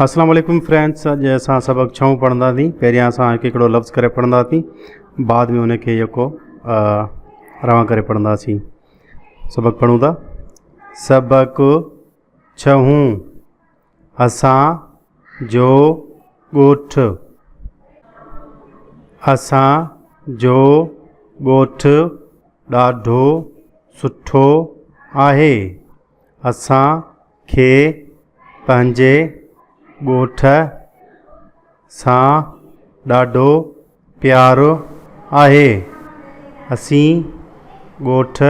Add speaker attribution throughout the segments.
Speaker 1: اسلام عليڪم فرينڊس اڄ اسان سبق ڇهون پڙهنداسين پهريان اسان هڪ هڪڙو لفظ ڪري پڙهنداسين بعد ۾ ان کي جيڪو روان ڪري پڙهنداسين سبق پڙهون ٿا سبق ڇهون اسان جو ڳوٺ اسان جو ڳوٺ ڏاڍو سٺو آهي اسان کي پنهنجي ڳوٺ سان ڏاڍو پيار آهي. اسين ڳوٺ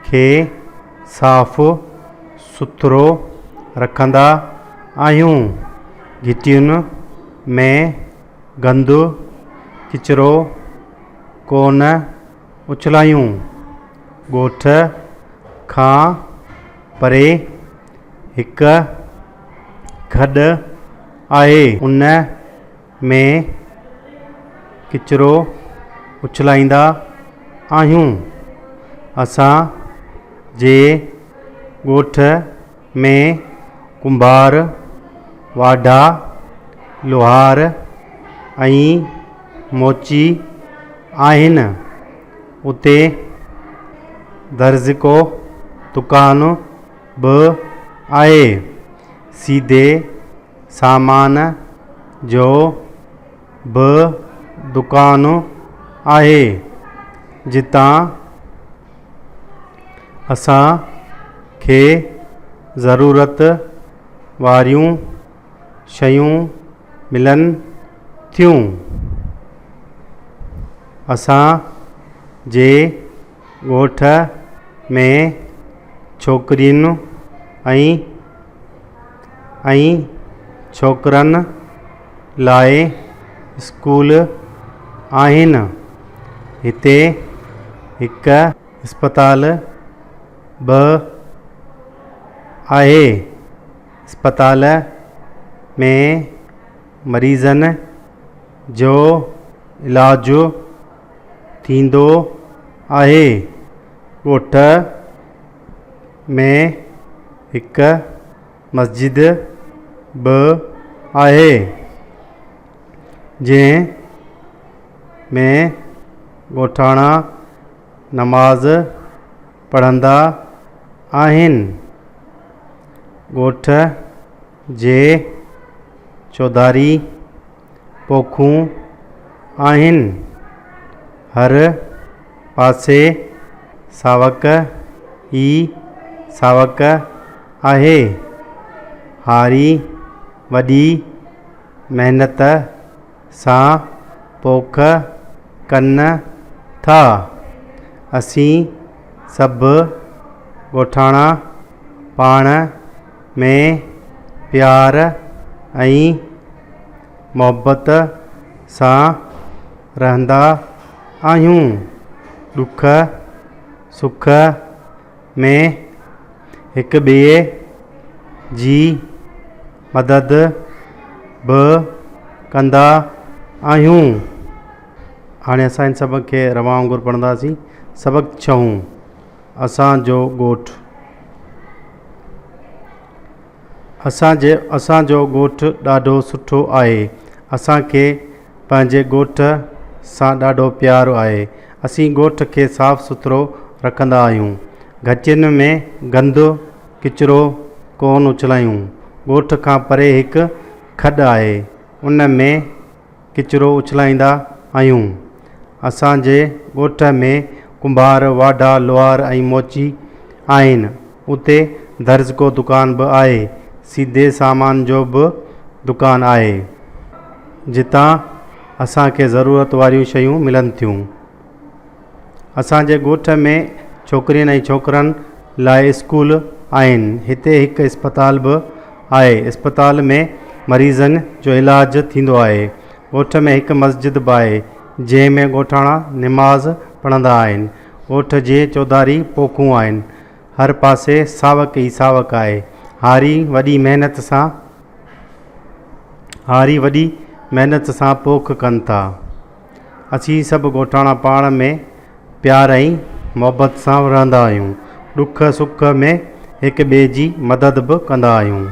Speaker 1: کي صاف سٿرو رکندا آهيون. گهٽين ۾ گند ڪچرو ڪونه اڇلايون. ڳوٺ کان پري هڪ کڏ آهي، ان ۾ ڪچرو اڇلائيندا آهيون. اسان جي ڳوٺ ۾ ڪنڀار، واڍا، لوهار ۽ موچي آهن. اتي درزڪو دڪان به آهي. سيڌي سامان جو به دڪان آهي، جتان اسان کي ضرورت واريون شيون ملن ٿيون. اسان جي ڳوٺ ۾ ڇوڪرين ۽ ۽ ڇوڪرن لاءِ اسڪول آهن. هتي هڪ اسپتال به آهي. اسپتال ۾ مريضن جو علاج ٿيندو آهي. ڳوٺ ۾ هڪ مسجد به آهي، جنهن ۾ ڳوٺاڻا نماز پڙهندا آهن. ڳوٺ جي چوڌاري پوکون آهن. هر پاسي ساوڪ ئي ساوڪ آهي. هاري وڏي محنت سان پوک ڪن ٿا. اسين سڀ ڳوٺاڻا پاڻ ۾ پيار ۽ محبت سان رهندا آهيون. ڏک سک ۾ هڪ ٻئي جي مدد به ڪندا آهيون. هاڻي اسان هن سبق کي روان وانگر پڙهنداسين. سبق ڇهون، اسان جو ڳوٺ. اسان جي اسان جو ڳوٺ ڏاڍو سٺو آهي. اسان کي پنهنجي ڳوٺ سان ڏاڍو پيار آهي. اسين ڳوٺ کي صاف سٿرو رکندا آهيون. گهٽين ۾ گند ڪچرو ڪونه اڇلايون. ڳوٺ کان پري هڪ کڏ آهي، ان ۾ ڪچرو اڇلائيندا آهيون. اسان جي ڳوٺ ۾ ڪنڀار، واڍا، لوهار ۽ موچي آهن. اتي درزڪو دڪان به آهي. سيڌي سامان جو به دڪان آهي، جتان اسان کي ضرورت واريون شيون ملن ٿيون. اسان جي ڳوٺ ۾ ڇوڪرين ۽ ڇوڪرن لاء اسڪول آهن. هتي هڪ اسپتال به آهي. اسپتال ۾ مريضن جو علاج ٿيندو آهي. ڳوٺ ۾ هڪ مسجد به آهي، جنهن ۾ ڳوٺاڻا نماز پڙهندا آهن. ڳوٺ جي چوڌاري پوکون آهن. هر پاسي ساوڪ ئي ساوڪ آهي. هاري وڏي محنت سان هاري وڏي محنت سان پوک ڪن ٿا. اسين سڀ ڳوٺاڻا پاڻ ۾ پيار ۽ محبت سان رهندا آهيون. ڏک سک ۾ هڪ ٻئي جي مدد به ڪندا آهيون.